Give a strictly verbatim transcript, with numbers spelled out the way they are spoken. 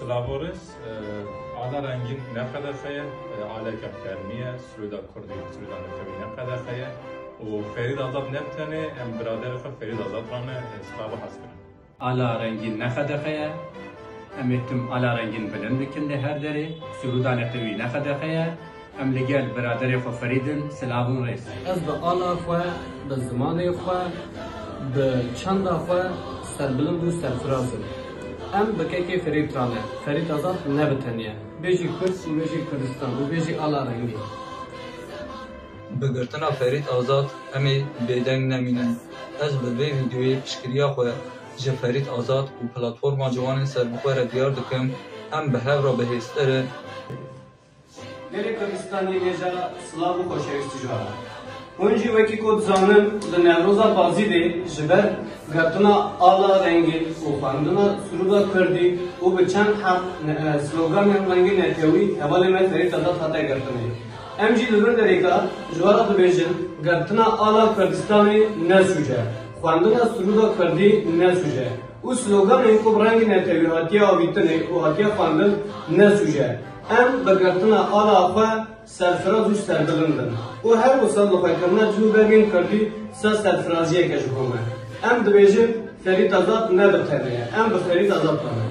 Silav û rêz, e, Ala Rengîn ne qedexe ye, e, aleke fermî ye, sirûda kurdî, sirûda netewî ne qedexe ye û Ferîd Azad ne bi tenê, em biraderê xwe Ferîd Azad re ne, e, silav û hez kirin. Ala Rengîn ne qedexe ye, em ê tim Ala Rengîn bilind bikin li her derê, sirûda netewî ne qedexe ye, em li gel biraderê xwe Ferîd in, silav û rêz. Ez bi ala xwe, bi zimanê xwe, bi çanda xwe serbilind û serfiraz im. Em bi kekê Ferîd re ne. Ferîd Azad ne bi tenê ye. Bêjî Kurd û bêjî Kurdistan û bêjî Ala Rengîn. Bi girtina Ferîd Azad em ê bêdeng nemînin. Ez bi vê vîdeoyê piştgiriya xwe ji Ferîd Azad û platforma ciwanên serbixwe re diyar dikim. Em bi hev re bihêztir in. Gelê Kurdistanê hêja silav û xoşewîstî ji we re. Hûn jî wekî ku dizanin, li Newroza Bazîdê ji ber girtina Ala Rengîn û xwendina sirûda kurdî û bi çend heb, e, sloganên rengê netewî hevalê me Ferîd Azad hate girtinê. Em jî li vir derêka ji we re dibêjin, girtina Ala Kurdistanê ne sûc e, xwendina sirûda kurdî ne sûc e û sloganên ku bi rengê netewî hatiye avîtinê û hatiye xwendin ne sûc e. Em bi girtina ala xwe serfiraz û serbilind in û her wisa bi xwekirina cih û bergên kurdî wisa serfiraziyeke ji bo me. Em dibêjin, Ferîd Azad ne bi tenê ye. Em bi Ferîd Azad re ne.